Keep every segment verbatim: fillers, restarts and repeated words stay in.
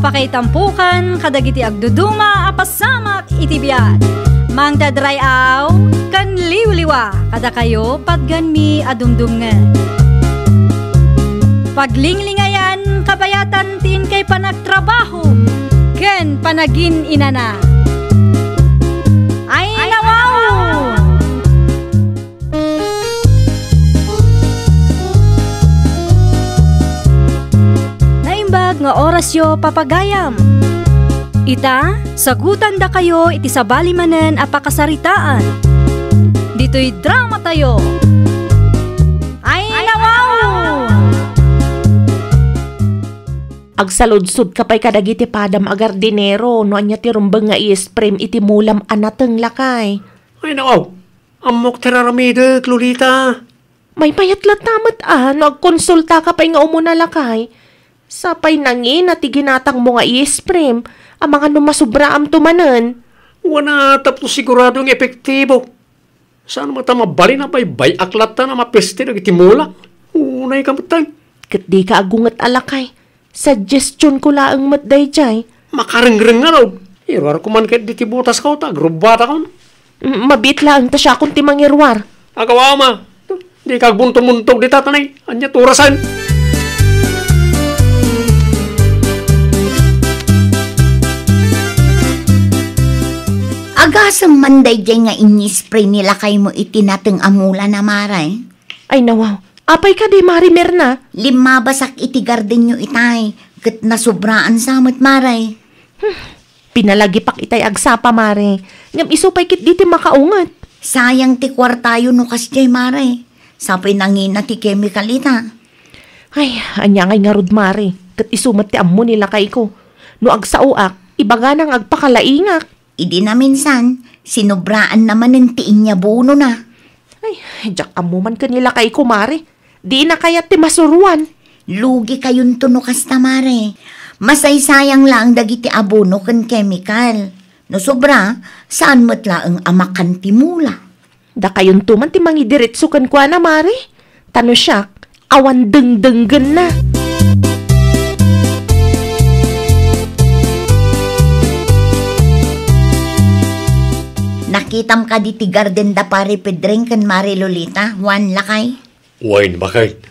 Pakaitampokan kadagiti agduduma a pasamak iti biag. Mangted ray-aw ken liwliwa kadakayo patgenmi a dumdumngeg. Paglinglingayan kabayatan ti inkay panagtrabaho ken panagin-inana. Ay, nawaw! Naimbag nga orasyo, papagayam. Ita, sagutandakayo iti sabali manen a pakasaritaan. Ditoy dramatayo. Ay, nawaw! Agsaludsodka pay kadagiti padam a gardinero no ania ti rumbeng nga i-spray iti mulam a nateng, lakay. Ay, nawaw! Ammok ti raramidek, Lolita. Maymayat latta met a no agkonsultaka pay nga umuna, lakay. Sapay nangina ti ginatangmo nga i-spray, amangan no masubraamto manen. Wana tapno sigurado nga epektibo. Saan met a mabalin a baybay-ak latta a mapeste dagiti mulak. Unay ka met, tay. Ket dika agunget a, lakay. Suggestionko laeng met daydiay. Makarengreng ngarud. Iruarko man ketdi ti botasko ta agrubbatakon. Mm, mabiit laeng ta siakon ti mangiruar. Agaw, ama. Dika agbuntobuntog dita, tanay. Ania ti orasen? Agasem man daydiay nga ini-spray ni lakaymo iti nateng a mulana, Mare. Ay, nawaw. Apay kadi, Mare Mirna? Limmabasak iti gardenyo itay, ket nasobraan sa met, Mare. Hmm, pinalagipak itay agsapa, Mare. Ngem isu pay ketdi ti makaunget. Sayang ti kuartayo no kasdiay, Mare. Sapay nangina ti kemikal ita. Ay, ania ngay ngarud, Mare? Ket isu met ti ammo ni lakayko. No agsaoak, ibagana nga agpakalaingak. Idi naminsan, sinobraanna manen ti inyabunona. Ay, diak ammo man ken ni lakayko, Mare. Dina kayat ti masuroan. Lugi kayonto no kasta, Mare. Masaysayang laeng dagiti abono ken kemikal. No sobra, saan met laeng a makan ti mula. Dakayonto man ti mangidiretso kenkuana, Mare. Ta no siak, awan dengdenggenna. Nakitam kadi ti garden da Pare Pedreng ken Mare Lolita, Juan, lakay? Wen, baket.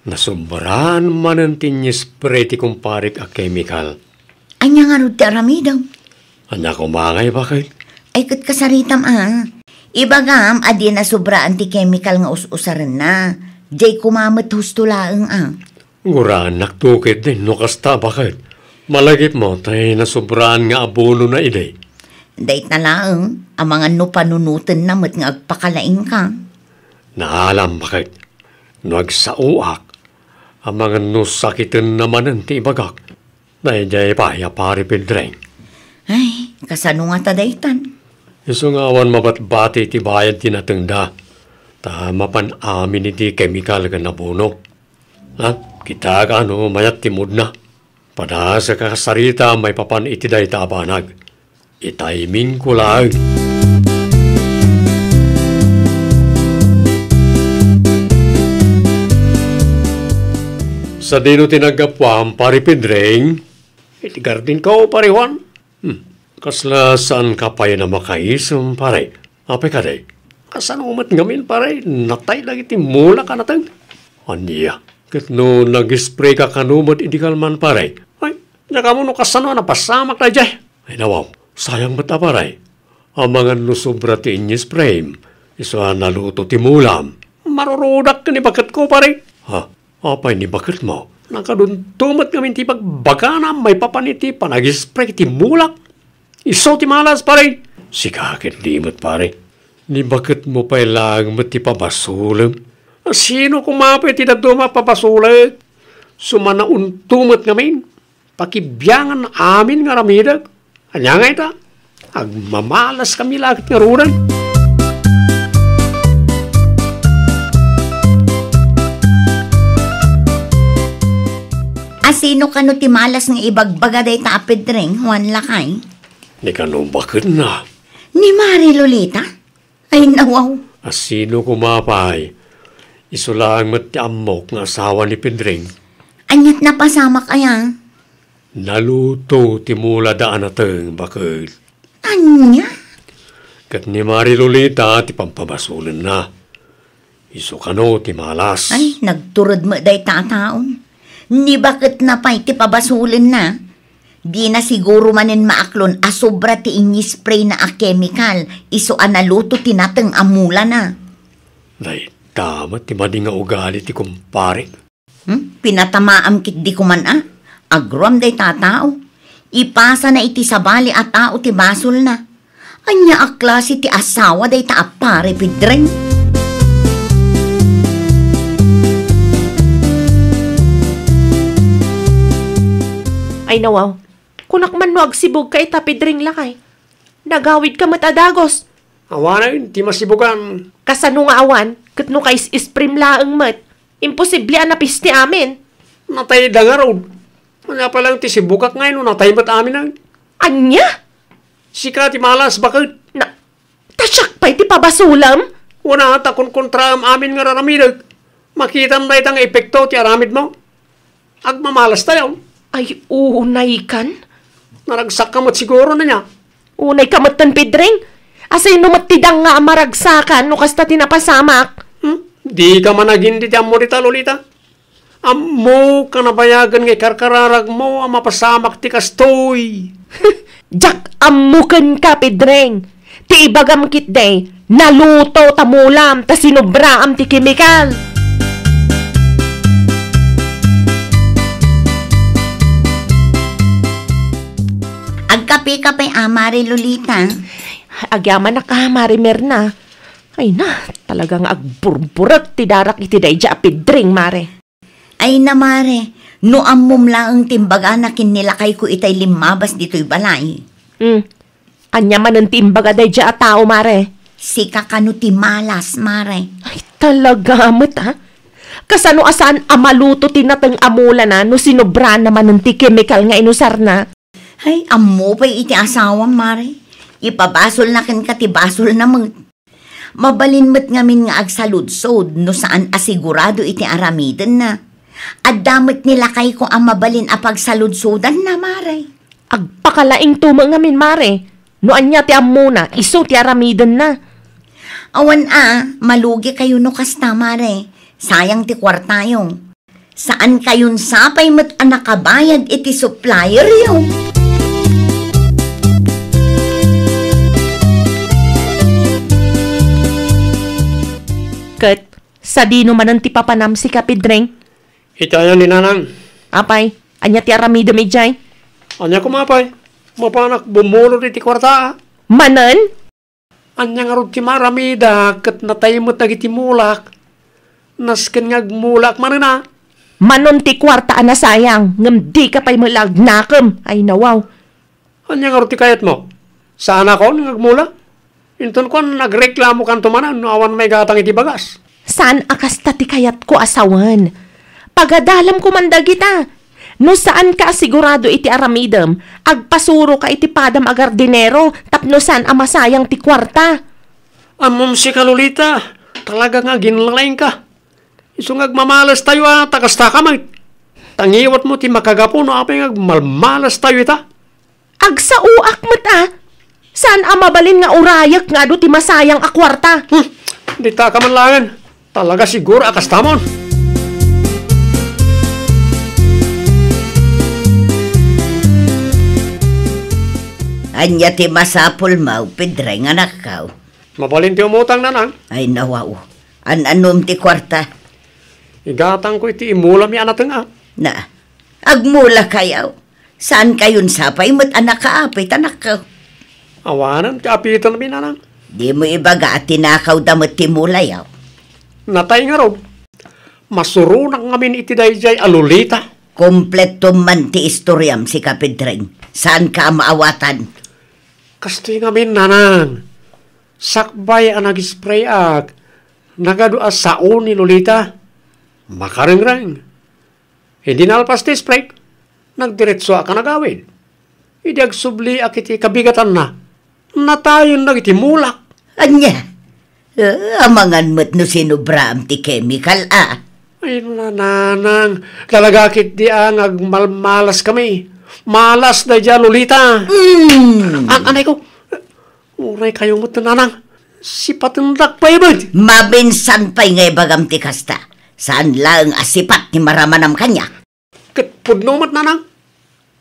Nasobraan manen ti ini-spray ti kumparek a kemikal. Ania ngarud ti aramidem? Ania koma ngay, baket? Ay, ket kasaritam a. Ibagam a di nasobraan ti kemikal nga us-usarenna. Diay koma met husto laeng a. Guraennakto ketdi no kasta, baket. Malagipmo tay nasobraan nga abonona idi. Dayta laeng, amangan no panunotenna met nga agpakalaingka. Naalam, baket. No agsaoak, amangan no sakitenna manen ti ibagak. Daydiay pay a Pare Pedreng. Ay, kasano ngata daytan? Isu nga awan mabatbati ti bayad ti natengda, ta mapan amin iti kemikal ken abono. Ha? Kitak a no mayat ti moodna. Padasek a kasarita maipapan iti dayta a banag. Itimingko laeng. Sadino ti naggapuam, Pare Pedreng? Iti gardenko, Pare Juan. Hmm. Kasla saanka pay a makaisem, pare? Apay kadi? Kasano met ngamin, pare? Natay dagiti mulak a nateng. Ania? Ket no nag-spray ka kano met idi kalman, pare? Ay, diak ammo no kasano a napasamak daydiay. Ay, nawaw, sayang met a, pare. Amangan no sobra ti ini-sprayem, isu a naluto ti mulam. Marurudak ken ni baketko, pare. Ha? Apay ni baketmo? Nakadunto met ngamin ti bagbagana maipapan iti panag-spray ti mulak. Isu ti malas, pare. Sika ketdi met, pare. Ni baketmo pay laeng met ti pabasolem. Sino koma pay ti dadduma a pabasolek? Sumanaunto met ngamin. Pakibiangan amin nga aramidek. Ania ngay ta? Agmamalaskami la ket ngaruden. A sino kano ti malas nga ibagbaga dayta a Pedreng, Juan, lakay? Ni kano baketna? Ni Mari Lolita? Ay, nawaw. A sino koma pay? Isu laeng met ti ammok nga asawa ni Pedreng. Aniat napasamak aya? Naluto ti mulada a nateng, baket. Ania? Ket ni Mari Lolita ti pampabasolenna. Isu kano ti malas. Ay, nagtured met dayta a taon. Ni baketna pay ti pabasolenna. Dina siguro manen maaklon a sobra ti inisprayna a kemikal isu a naluto ti nateng a mulana. Dayta met ti madi nga ugali ti kumpare. Hmm? Pinatamaam ketdi koman a. Agroam dayta a tao. Ipasana iti sabali a tao ti basolna. Ania a klase ti asawa dayta a Pare Pedreng? Ay, nawaw. Kunak man no agsibugka ita, Pedreng, lakay. Nagawidka met a dagus. Awanen ti masibugan. Kasano nga awan? Ket no kais-isprim laeng met, imposible a napis ti amin. Natayda ngarud. Ania pay laeng ti sibugak ngay no natay met amin, ay? Ania? Sika ti malas, baket. Na, ta siak pay ti pabasolem? Wen a, ta kunkontraem amin nga raramidek. Makitam dayta nga epekto ti aramidmo. Agmamalas tayo. Ay, unay kan? Naragsakka met siguro, ania? Unay ka metten, Pedreng? Asino met ti danga a maragsakan no kasta ti napasamak? Hmm? Dika man agin ti ammo dita, Lolita. Ammok a nabayagen nga ikarkararagmo a mapasamak ti kastoy. Diak ammo kenka, Pedreng. Ti ibagam ketdi, naluto ta mulam ta sinobraam ti kemikal. Agkape-kape a, Mare Lolita. Agyamanak a, Mare Merna. Ay na, talaga nga agburburek ti darak iti daydiay a Pedreng, Mare. Ay na, Mare, no ammom laeng ti imbagana ken ni lakayko itay limmabas ditoy balay. Hmm. Ania manen ti imbaga daydiay a tao, Mare? Sika kano ti malas, Mare. Ay, talaga met, ha? Kasano a saan a maluto ti nateng a mulana no sinobraanna manen ti kemikal nga inusarna? Ay, ammo pay iti asawam, Mare. Ipabasolna kenka ti basolna met. Mabalin met ngamin nga agsaludsod no saan a sigurado iti aramidenna. Adda met ni lakayko a mabalin a pagsaludsodanna, Mare. Agpakalaingto met ngamin, Mare. No ania ti ammona, isu ti aramidenna. Awan a, malugikayo no kasta, Mare. Sayang ti kuartayo. Saankayon sapay met a nakabayad iti supplieryo. Ket sadino manen ti papanam, sika, Pedreng? Iti ayan ni Nanang. Apay, ania ti aramidem idiay? Ania koma pay? Mapanak bumulod iti kuarta. Manen? Ania ngarud ti maramida ket natay met dagiti mulak? Nasken nga agmulak manen a. Manon ti kuarta a nasayang, ngem dika pay met la agnakem. Ay, nawaw. Ania ngarud ti kayatmo? Saanakon nga agmula? Inton kuan, agreklamokanto manen no awan maigatang iti bagas. Saan a kasta ti kayatko a sawen. Pagadalam koman dagita. No saanka a sigurado iti aramidem, agpasuroka iti padam a gardinero tapno saan a masayang ti kuarta. Ammom sika, Lolita, talaga nga aginlalaingka. Isu nga agmamalas tayo a ta kasta ka met. Ta ngiwatmo ti makagapu no apay nga agmalmalas tayo ita. Agsaoak met a. Saan a mabalin nga urayek nga adu ti masayang a kuarta. Hmm, dita ka man laengen. Talaga siguro a kastamon. Ania ti masapulmo, Pedreng, anakko? Mabalin ti umutang, Nanang. Ay, nawaw. An-anom ti kuarta? Igatangko iti imulami a nateng a. Na, agmulakayo. Saankayon sapay met a nakaapit, anakko? Awanen ti apitenmi, Nanang. Dimo ibaga a tinakawda met ti mulayo. Natay ngarud. Masuronak ngamin iti daydiay a Lolita. Kompletom man ti istoriam, sika, Pedreng. Saanka a maawatan? Kastoy ngamin, Nanang. Sakbay a nag-sprayak, nagadu a sao ni Lolita. Makarengreng. Idi nalpas ti spray, nagdiretsoak a nagawid. Idi agsubliak iti kabigatanna, natayen dagiti mulak. Ania? Eh, amangan met no sinobraam ti kemikal a. Ay, Nanang, talaga ketdi a nga agmalmalas kami. Malas daydiay a Lolita. Mm. An-, anay ko, uray kayo met, Nanang. Sipatendak pay met. Maminsan pay nga ibagam ti kasta. Saan laeng a sipat ti maramanam kaniak. Ket pudno met, Nanang.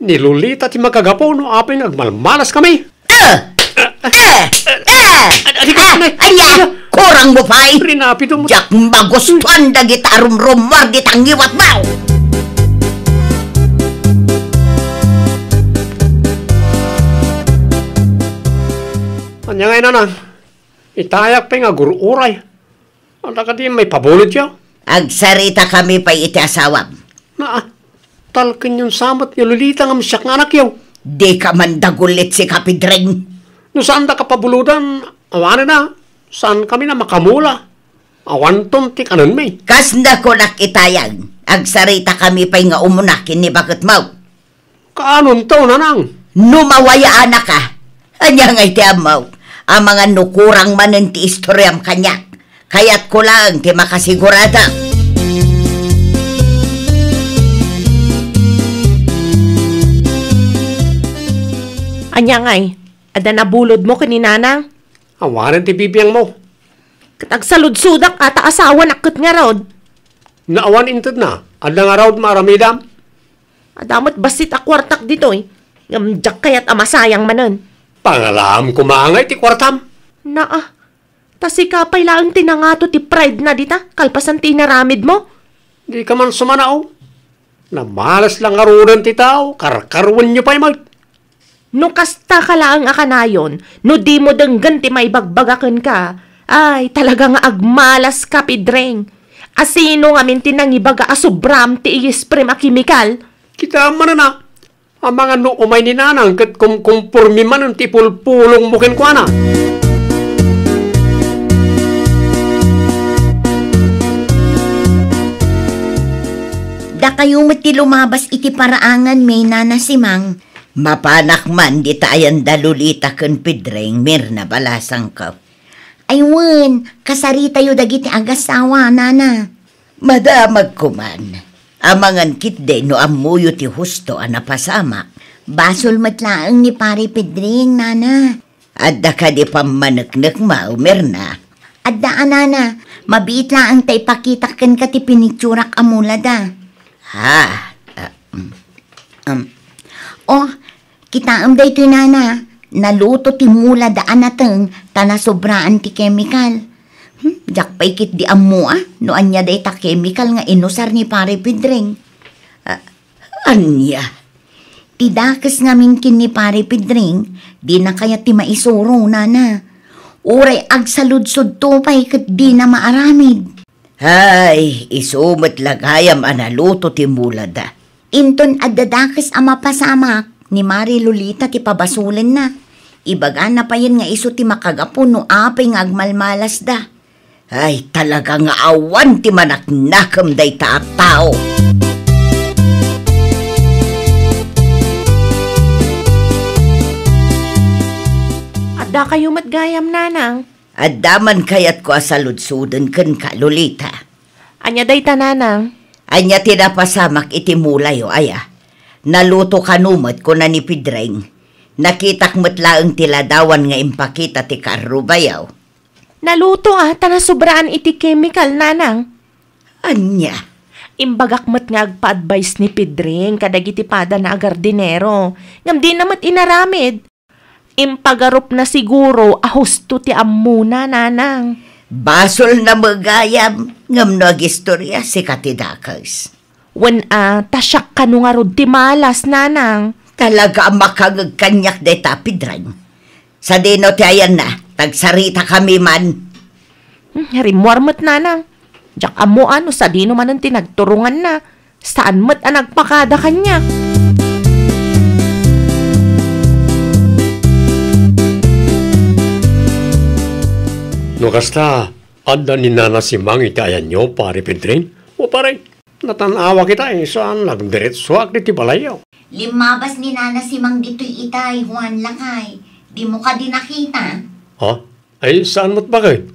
Ni Lolita ti makagapu no apay nga agmalmalas kami. Eh! Eh! Eh! Adi ka, Ah, Nanay. Ania? Ania? Kurang mo pay? Rinapidom. Diak magustuan dagiti arumrumuar dita ngiwatmo. Ania ngay, Nanang? Itayak pay nga agur-uray. Adda kadi maipabulodyo? Agsaritakami pay iti asawam. Naa, talkenyon sa met ni Lolita ngem siak nga anakyo. Dika man dagullit, sika, Pedring. No saandaka pabulodan, awanen a, saankami a makamula. Awanton ti kanenmi. Kasna kunak, itayag, agsaritakami pay nga umuna ken ni baketmo. Kaanonto, Nanang? No mawayaanaka, ania ngay ti ammok? Amangan no kurang manen ti istoriam kaniak, kayatko laeng ti makasigurada. Ania ngay? Adda nabulodmo ken ni Nanang? Awanen ti bibiangmo. Ket agsaludsodak a ta asawanak ket ngarud. No awan intedna, adda ngarud maaramidam? Adda met bassit a kuartak ditoy, ngem diak kayat a masayang manen. Pangalaam koma ngay ti kuartam. Naa, ta sika pay laeng ti nangato ti pride na dita, kalpasan ti inaramidmo. Dika man sumanao. Namalas la ngaruden ti tao, karkaruenyo pay met. No kastaka laeng a kanayon, no dimo denggen ti maibagbaga kenka, ay, talaga nga agmalaska, Pedring. Asino ngamin ti nangibaga a sobram ti iyisprim a kemikal? Kitaem manen a, amangan no umay ni Nanang ket kumkumpormi manen ti ipulpulongmo kenkuana. Dakayo met ti lumabas iti paraanganmi, Nana Simang. Mapanak man dita ayan da Lolita ken Pedring, Mirna, balasangko. Ay wen, kasaritayo dagiti agasawa, Nana. Madamagko man. Amangan ketdi no ammoyo ti husto a napasamak. Basol met laeng ni Pare Pedring, Nana. Adda kadi pammaneknekmo, Mirna? Adda a, Nana. Mabiit laeng ta ipakitak kenka ti pinitsurak a mulada. Ha? Ah, mm. Um. Oh, kitaem daytoy, Nana. Naluto ti mulada a nateng ta nasobraan ti kemikal. Hmm, diak pay ketdi ammo a no ania dayta kemikal nga inusar ni Pare Pedring. Ah, ania? Ti dakes ngamin ken ni Pare Pedring, dina kayat ti maisuro, Nana. Uray agsaludsodto pay ket dina maaramid. Hay, isu met la gayam a naluto ti mulada. Inton adda dakes a mapasamak, ni Mari Lolita ti pabasolenna. Ibagana payen nga isu ti makagapu no apay nga agmalmalasda. Ay, talaga nga awan ti manaknakem dayta a tao. Adda kayo met gayam, Nanang? Adda man kayatko a saludsoden kenka, Lolita. Ania dayta, Nanang? Ania ti napasamak iti mulayo, aya? Naluto kano met, kuna ni Pedring. Nakitak met laeng ti ladawan nga impakita ti karrubayo. Naluto a, ta nasobraan iti kemikal, Nanang. Ania? Imbagak met nga agpa-advise ni Pedring kadagiti padana a gardinero, ngem dina met inaramid. Impagarupna siguro a husto ti ammona, Nanang. Basolna met gayam, ngem no agistorya, sika ti dakes. Wen a, ta siak kano ngarud ti malas, Nanang. Talaga a makangeg kaniak dayta a Pedring. Sadino ti ayanna, ta agsaritakami man. Hmm, rimmuar met, Nanang. Diak ammo a no sadino manen ti nagturonganna. Saan met a nagpakada kaniak. No kasta, adda ni Nana Simang iti ayanyo, Pare Pedring? O, pare, natan-awak ita, isu a nagdiretsoak ditoy balayyo. Limmabas ni Nana Simang ditoy itay, Juan, lakay. Dimo kadi nakita? Ha? Ay, saan met baket?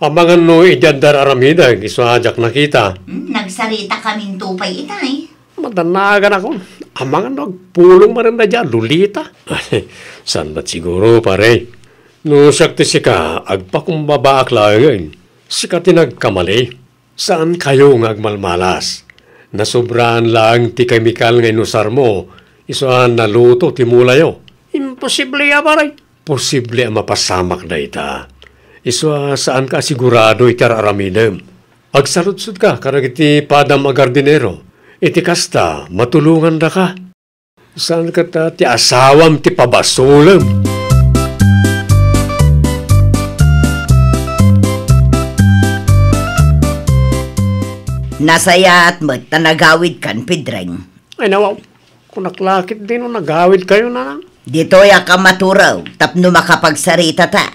Amangan no idi adda ar-aramidek, isu a diak nakita. Hmm, nagsarita kaminto pay itay. Madanaganakon. Amangan no agpulong manen dayta a Lolita. Saan met siguro, pare. No siak ti sika, agpakumbabaak laengen. Sika ti nagkamali. Saankayo nga agmalmalas. Nasobraan laeng ti kemikal nga inusarmo, isu a naluto ti mulayo. Imposible a, pare. Posible a mapasamak dayta. Isu a saanka a sigurado iti ar-aramidem. Agsaludsodka kadagiti padam a gardinero. Iti kasta, matulongandaka. Saan kata ti asawam ti pabasolem? Nasayaat met ta nagawidkan, Pedreng. Ay, nawaw. Kunak la ketdi no nagawidkayo, nanang. Ditoyak a maturew tapno makapagsaritata.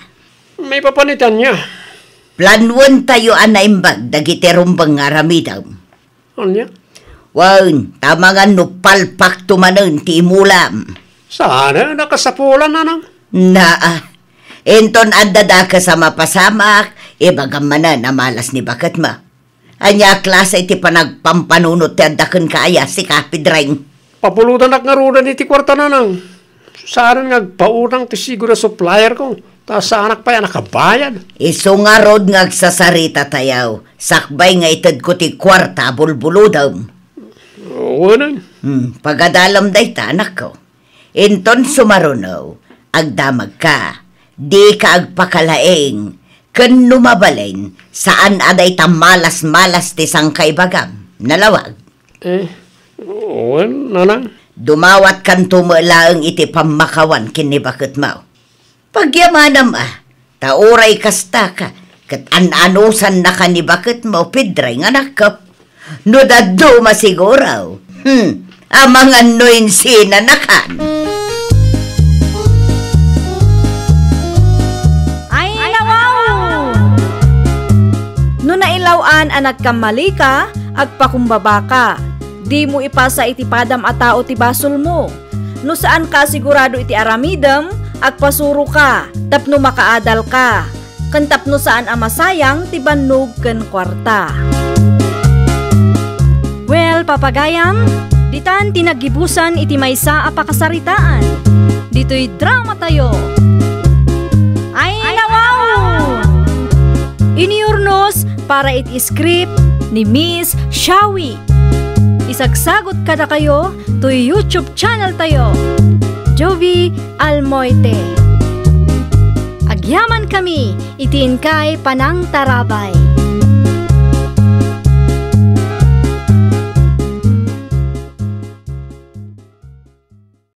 Maipapan iti ania? Planuentayo a naimbag dagiti rumbeng nga aramidem. Ania? Wen, ta amangan no palpakto manen ti imulam. Saan a nakasapulan, nanang? Naa. Inton adda dakes a mapasamak, ibagam manen a malas ni baketmo. Ania a klase iti panagpampanunot ti adda kenka aya, sika, Pedreng? Papulotanak ngaruden iti kuarta, nanang. Saan nga agpautang ti sigud a supplierko, ta saanak pay a nakabayad. Isu ngarud nga agsasaritatayo, sakbay nga itedko ti kuarta a bulbulodem. Wen. Hmm, pagadalem dayta, anakko. Inton sumaruno, agdamagka. Dika agpakalaing, ken no mabalin, saan a dayta malas-malas ti sangkaibagam. Nalawag. Eh, wen, nanang. Dumawatkanto met laeng iti pammakawan ken ni baketmo. Pagyamanam a, ta uray kasta ka, ket an-anusannaka ni baketmo, Pedreng, anakko. No dadduma siguro, hmm, amangan no insinanakan. Ay, nawaw! No nailaw-an a nagkammalika, agpakumbabaka. Dimo ipasa iti padam a tao ti basolmo. No saanka a sigurado iti aramidem, agpasuroka tapno makaadalka, ken tapno saan a masayang ti bannog ken kuarta. Well, papagayam, ditan ti naggibusan iti maysa a pakasaritaan. Ditoy dramatayo. Ay, nawaw! Inurnos para iti script ni Miss Shawi. Isagsagot kadakayo toy YouTube channel tayo, Jovi Almoite. Agyaman kami iti inkay panangtarabay.